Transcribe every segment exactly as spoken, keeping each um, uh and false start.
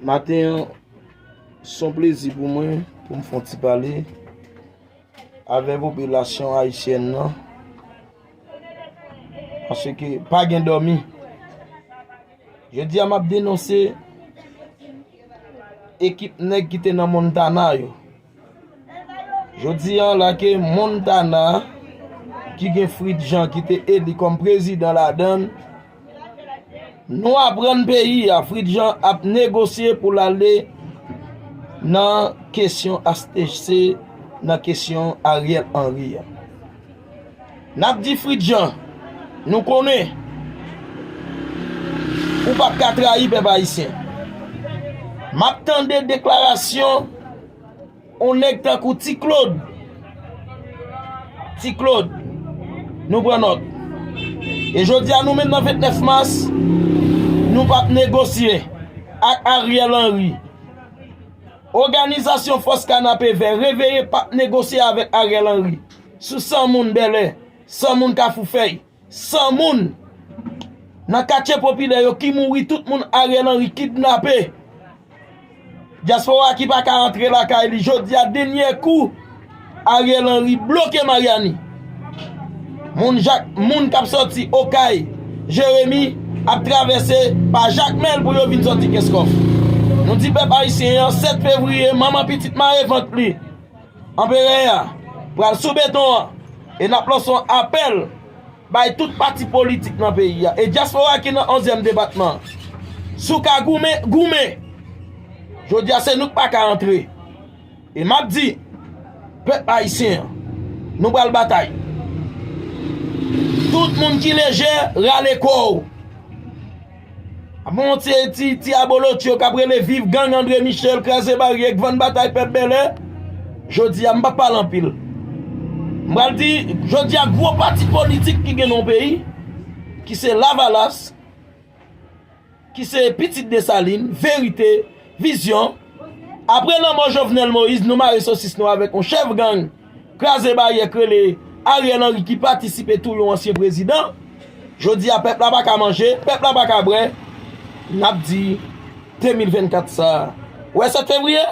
Maten an, se yon plezi pou mwen pou m fè yon ti pale avè popilasyon ayisyèn nan, paske pa gen dòmi. Jodi a, m ap denonse ekip nèg ki te nan Montana yo. Jodi a, la ke Montana, ki gen Fritz Jean ki te eli kòm prezidan ladan l, nou aprann peyi a, Fritz Jean ap negosye pou l ale nan kesyon H T C, nan kesyon Ariel Henry a. N ap di Fritz Jean, nou konnen ou p ap ka trayi pèp ayisyen. M ap tande deklarasyon yon nèg tankou Ti Claude. Ti Claude, nou pran nòt. E jodi a, nou menm nan vennèf mas, nou p ap negosye ak Ariel Henry. Òganizasyon Fòs Kanapevè, Reveye p ap negosye avèk Ariel Henry. Sou san moun Bèlè, san moun Kafou Fèy, san moun nan katye popilè yo ki mouri, tout moun Ariel Henry kidnape. Dyaspora ki pa ka antre lakay li. Jodi a, dènye kou, Ariel Henry bloke Maryani. Moun Jak, moun k ap sòti Okay, Jeremi, ap travèse pa Jakmèl pou yo vin sòti Kenskòf. Nou di pèp ayisyen an, sèt fevriye, manman pitit mare vant li. Anperè a pral sou beton an, e n ap lanse yon apèl bay tout pati politik nan peyi a e dyaspora ki nan onzyèm depatman an. Si w ka goumen, goumen. Jodi a, se nou k pa ka antre. E m ap di pèp ayisyen an, nou pral batay. Tout moun ki lejè, rale kò w. Ap yon ti, ti, ti abolotcho k ap rele viv gang André Michel, kraze baryè, k vann batay pèp Bèlè. Jodi a, m p ap pale anpil. M pral di, jodi a, gwo pati politik ki gen nan yon peyi, ki se Lavalas, ki se pitit Desalin, Verite, Vizyon. Apre lanmò Jovenel Moïse, nou mare sosis nou avèk yon chèf gang kraze baryè k rele Ariel Henry ki patisipe touye yon ansyen prezidan. Jodi a, pèp la pa ka manje, pèp la pa ka bwè. N ap di de mil vennkat sa a. Ou wè sèt fevriye?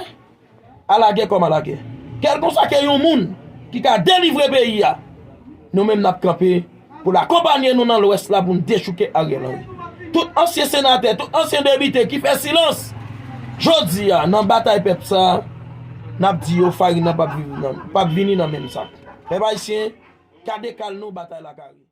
Alagè kòm alagè. Kèlkeswa ke yon moun ki ka delivre peyi a, nou menm n ap kanpe pou l akonpanye nou nan Lwès la pou n dechouke Ariel Henry. Tout ansyen senatè, tout ansyen depite ki fè silans, jodi a, nan batay pèp sa a, n ap di yo, farin nan p ap viv nan, p ap vini nan menm sak. Pèp ayisyen, kade kal nou, batay la ka rive.